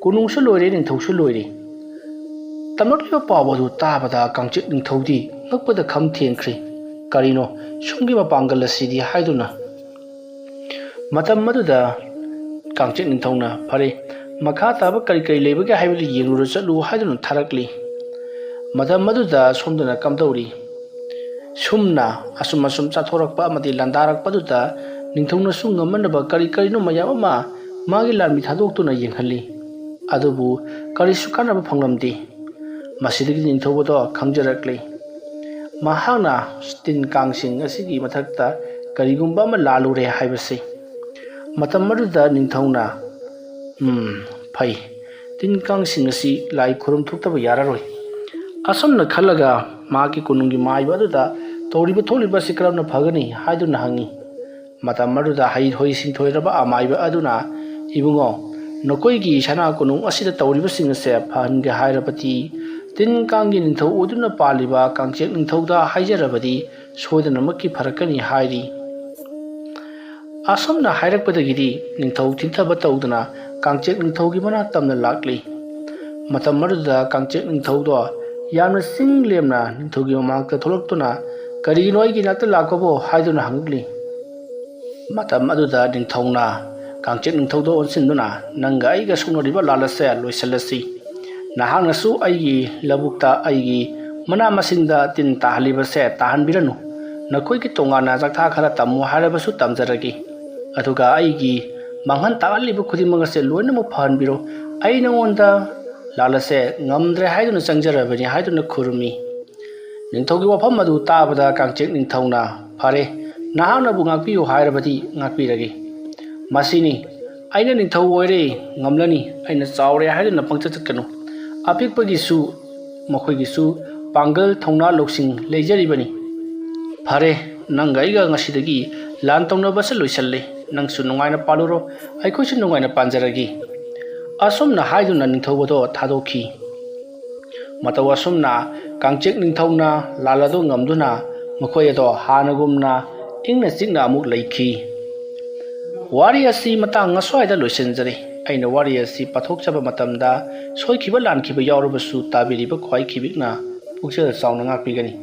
ꯀꯣꯅꯨꯡꯁꯨ ꯂꯣꯏꯔꯦ, ꯅꯤꯡꯊꯧꯁꯨ ꯂꯣꯏꯔꯦ꯫ ꯇꯝꯂꯛꯂꯤꯕ ꯄꯥꯎ ꯑꯗꯨ ꯇꯥꯕꯗ ꯀꯥꯡꯆꯤꯛ ꯅꯤꯡꯊꯧꯗꯤ ꯉꯛꯄꯗ ꯈꯝ ꯊꯦꯡꯈ꯭ꯔꯦ꯫ "ꯀꯔꯤꯅꯣ ꯁꯨꯝꯒꯤ ꯃꯄꯥꯡꯒꯜ ꯑꯁꯤꯗꯤ?" ꯍꯥꯏꯗꯨꯅ꯫ ꯃꯇꯝ ꯑꯗꯨꯗ ꯀꯥꯡꯆꯤꯛ ꯅꯤꯡꯊꯧꯅ, "ꯐꯔꯦ, ꯃꯈꯥ ꯇꯥꯕ ꯀꯔꯤ ꯀꯔꯤ ꯂꯩꯕꯒꯦ ꯍꯥꯏꯕꯗꯨ ꯌꯦꯡꯂꯨꯔ ꯆꯠꯂꯨ" ꯍꯥꯏꯗꯨꯅ ꯊꯥꯔꯛꯂꯤ꯫ ꯃꯇꯝ ꯑꯗꯨꯗ ꯁꯣꯝꯗꯅ ꯀꯝꯗꯧꯔꯤ? ꯁꯨꯝꯅ ꯑꯁꯨꯝ ꯑꯁꯨꯝ ꯆꯥꯊꯣꯔꯛꯄ ꯑꯃꯗꯤ ꯂꯥꯟꯗꯥꯔꯛꯄꯗꯨꯗ ꯅꯤꯡꯊꯧꯅꯁꯨ ꯉꯝꯃꯟꯅꯕ ꯀꯔꯤ ꯀꯔꯤꯅꯣ ꯃꯌꯥꯝ ꯑꯃ ꯃꯥꯒꯤ ꯂꯥꯟꯃꯤ ꯊꯥꯗꯣꯛꯇꯨꯅ ꯌꯦꯡꯍꯜꯂꯤ꯫ ꯑꯗꯨꯕꯨ ꯀꯔꯤꯁꯨ ꯀꯥꯟꯅꯕ ꯐꯪꯂꯝꯗꯦ꯫ ꯃꯁꯤꯗꯒꯤ ꯅꯤꯡꯊꯧ ꯑꯗꯣ ꯈꯪꯖꯔꯛꯂꯤ꯫ ꯃꯍꯥꯛꯅ ꯇꯤꯟ ꯀꯥꯡꯁꯤꯡ ꯑꯁꯤꯒꯤ ꯃꯊꯛꯇ ꯀꯔꯤꯒꯨꯝꯕ ꯑꯃ ꯂꯥꯜꯂꯨꯔꯦ ꯍꯥꯏꯕꯁꯤ꯫ ꯃꯇꯝ ꯑꯗꯨꯗ ꯅꯤꯡꯊꯧꯅ, "ꯎꯝ, ꯐꯩ꯫ ꯇꯤꯟ ꯀꯥꯡꯁꯤꯡ ꯑꯁꯤ ꯂꯥꯏ ꯈꯨꯔꯨꯝ ꯊꯣꯛꯇꯕ ꯌꯥꯔꯔꯣꯏ"꯫ ꯑꯁꯨꯝꯅ ꯈꯜꯂꯒ ꯃꯍꯥꯛꯀꯤ ꯀꯣꯅꯨꯡꯒꯤ ꯃꯥꯏꯕ ꯑꯗꯨꯗ ꯇꯧꯔꯤꯕ ꯊꯣꯛꯂꯤꯕ ꯑꯁꯤ ꯀꯔꯝꯅ ꯐꯒꯅꯤ ꯍꯥꯏꯗꯨꯅ ꯍꯪꯉꯤ꯫ ꯃꯇꯝ ꯑꯗꯨꯗ ꯍꯩꯊꯣꯏ ꯁꯤꯡꯊꯣꯏꯔꯕ ꯑꯃꯥꯏꯕ ꯑꯗꯨꯅ, "ꯏꯕꯨꯡꯉꯣ, ꯅꯈꯣꯏꯒꯤ ꯁꯅꯥ ꯀꯣꯅꯨꯡ ꯑꯁꯤꯗ ꯇꯧꯔꯤꯕꯁꯤꯡ ꯑꯁꯦ ꯐꯍꯟꯒꯦ ꯍꯥꯏꯔꯕꯗꯤ ꯇꯤꯟ ꯀꯥꯡꯒꯤ ꯅꯤꯡꯊꯧ ꯑꯣꯏꯗꯨꯅ ꯄꯥꯜꯂꯤꯕ ꯀꯥꯡꯆꯦꯛ ꯅꯤꯡꯊꯧꯗ ꯍꯥꯏꯖꯔꯕꯗꯤ ꯁꯣꯏꯗꯅꯃꯛꯀꯤ ꯐꯔꯛꯀꯅꯤ" ꯍꯥꯏꯔꯤ꯫ ꯑꯁꯨꯝꯅ ꯍꯥꯏꯔꯛꯄꯗꯒꯤꯗꯤ ꯅꯤꯡꯊꯧ ꯊꯤꯟꯊꯕ ꯇꯧꯗꯅ ꯀꯥꯡꯆꯦꯛ ꯅꯤꯡꯊꯧꯒꯤ ꯃꯅꯥꯛ ꯇꯝꯅ ꯂꯥꯛꯂꯤ꯫ ꯃꯇꯝ ꯑꯗꯨꯗ ꯀꯥꯡꯆꯦꯛ ꯅꯤꯡꯊꯧꯗꯣ ꯌꯥꯝꯅ ꯆꯤꯡ ꯂꯦꯝꯅ ꯅꯤꯡꯊꯧꯒꯤ ꯃꯃꯥꯡꯗ ꯊꯣꯛꯂꯛꯇꯨꯅ, "ꯀꯔꯤꯒꯤꯅꯣ ꯑꯩꯒꯤ ꯅꯥꯛꯇ ꯂꯥꯛꯄꯕꯣ?" ꯍꯥꯏꯗꯨꯅ ꯍꯪꯂꯛꯂꯤ꯫ ꯃꯇꯝ ꯑꯗꯨꯗ ꯅꯤꯡꯊꯧꯅ ꯀꯥꯡꯆꯦꯛ ꯅꯤꯡꯊꯧꯗ ꯑꯣꯟꯁꯤꯟꯗꯨꯅ, "ꯅꯪꯒ ꯑꯩꯒ ꯁꯣꯛꯅꯔꯤꯕ ꯂꯥꯟ ꯑꯁꯦ ꯂꯣꯏꯁꯤꯜꯂꯁꯤ꯫ ꯅꯍꯥꯛꯅꯁꯨ ꯑꯩꯒꯤ ꯂꯧꯕꯨꯛꯇ ꯑꯩꯒꯤ ꯃꯅꯥ ꯃꯁꯤꯡꯗ ꯇꯤꯟ ꯇꯥꯍꯜꯂꯤꯕꯁꯦ ꯇꯥꯍꯟꯕꯤꯔꯅꯨ꯫ ꯅꯈꯣꯏꯒꯤ ꯇꯣꯉꯥꯟꯅ ꯆꯥꯛꯊꯥ ꯈꯔ ꯇꯝꯃꯨ ꯍꯥꯏꯔꯕꯁꯨ ꯇꯝꯖꯔꯒꯦ꯫ ꯑꯗꯨꯒ ꯑꯩꯒꯤ ꯃꯥꯡꯍꯟ ꯇꯥꯛꯍꯜꯂꯤꯕ ꯈꯨꯗꯤꯡꯃꯛ ꯑꯁꯦ ꯂꯣꯏꯅꯃꯛ ꯐꯍꯟꯕꯤꯔꯣ꯫ ꯑꯩ ꯅꯉꯣꯟꯗ ꯂꯥꯜꯂꯁꯦ ꯉꯝꯗ꯭ꯔꯦ ꯍꯥꯏꯗꯨꯅ ꯆꯪꯖꯔꯕꯅꯤ" ꯍꯥꯏꯗꯨꯅ ꯈꯨꯔꯨꯝꯃꯤ꯫ ꯅꯤꯡꯊꯧꯒꯤ ꯋꯥꯐꯝ ꯑꯗꯨ ꯇꯥꯕꯗ ꯀꯥꯡꯆꯦꯛ ꯅꯤꯡꯊꯧꯅ, "ꯐꯔꯦ, ꯅꯍꯥꯛꯅꯕꯨ ꯉꯥꯛꯄꯤꯌꯨ ꯍꯥꯏꯔꯕꯗꯤ ꯉꯥꯛꯄꯤꯔꯒꯦ꯫ ꯃꯁꯤꯅꯤ, ꯑꯩꯅ ꯅꯤꯡꯊꯧ ꯑꯣꯏꯔꯦ, ꯉꯝꯂꯅꯤ, ꯑꯩꯅ ꯆꯥꯎꯔꯦ ꯍꯥꯏꯗꯨꯅ ꯄꯪꯆꯠ ꯆꯠꯀꯅꯨ꯫ ꯑꯄꯤꯛꯄꯒꯤꯁꯨ ꯃꯈꯣꯏꯒꯤꯁꯨ ꯄꯥꯡꯒꯜ, ꯊꯧꯅꯥ, ꯂꯧꯁꯤꯡ ꯂꯩꯖꯔꯤꯕꯅꯤ꯫ ꯐꯔꯦ, ꯅꯪꯒ ꯑꯩꯒ ꯉꯁꯤꯗꯒꯤ ꯂꯥꯟ ꯇꯧꯅꯕꯁꯦ ꯂꯣꯏꯁꯤꯜꯂꯦ꯫ ꯅꯪꯁꯨ ꯅꯨꯡꯉꯥꯏꯅ ꯄꯥꯜꯂꯨꯔꯣ, ꯑꯩꯈꯣꯏꯁꯨ ꯅꯨꯡꯉꯥꯏꯅ ꯄꯥꯟꯖꯔꯒꯦ"꯫ ꯑꯁꯨꯝꯅ ꯍꯥꯏꯗꯨꯅ ꯅꯤꯡꯊꯧ ꯑꯗꯣ ꯊꯥꯗꯣꯛꯈꯤ꯫ ꯃꯇꯧ ꯑꯁꯨꯝꯅ ꯀꯥꯡꯆꯦꯛ ꯅꯤꯡꯊꯧꯅ ꯂꯥꯜ ꯑꯗꯨ ꯉꯝꯗꯨꯅ ꯃꯈꯣꯏ ꯑꯗꯣ ꯍꯥꯟꯅꯒꯨꯝꯅ ꯏꯪꯅ ꯆꯤꯛꯅ ꯑꯃꯨꯛ ꯂꯩꯈꯤ꯫ ꯋꯥꯔꯤ ꯑꯁꯤ ꯃꯇꯥꯡ ꯑꯁ꯭ꯋꯥꯏꯗ ꯂꯣꯏꯁꯤꯟꯖꯔꯦ꯫ ꯑꯩꯅ ꯋꯥꯔꯤ ꯑꯁꯤ ꯄꯥꯊꯣꯛꯆꯕ ꯃꯇꯝꯗ ꯁꯣꯏꯈꯤꯕ ꯂꯥꯟꯈꯤꯕ ꯌꯥꯎꯔꯕꯁꯨ ꯇꯥꯕꯤꯔꯤꯕ ꯈ꯭ꯋꯥꯏ ꯈꯤꯕꯤꯛꯅ ꯄꯨꯛꯆꯦꯜ ꯆꯥꯎꯅ ꯉꯥꯛꯄꯤꯒꯅꯤ꯫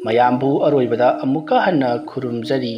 ꯃꯌꯥꯝꯕꯨ ꯑꯔꯣꯏꯕꯗ ꯑꯃꯨꯛꯀ ꯍꯟꯅ ꯈꯨꯔꯨꯝꯖꯔꯤ꯫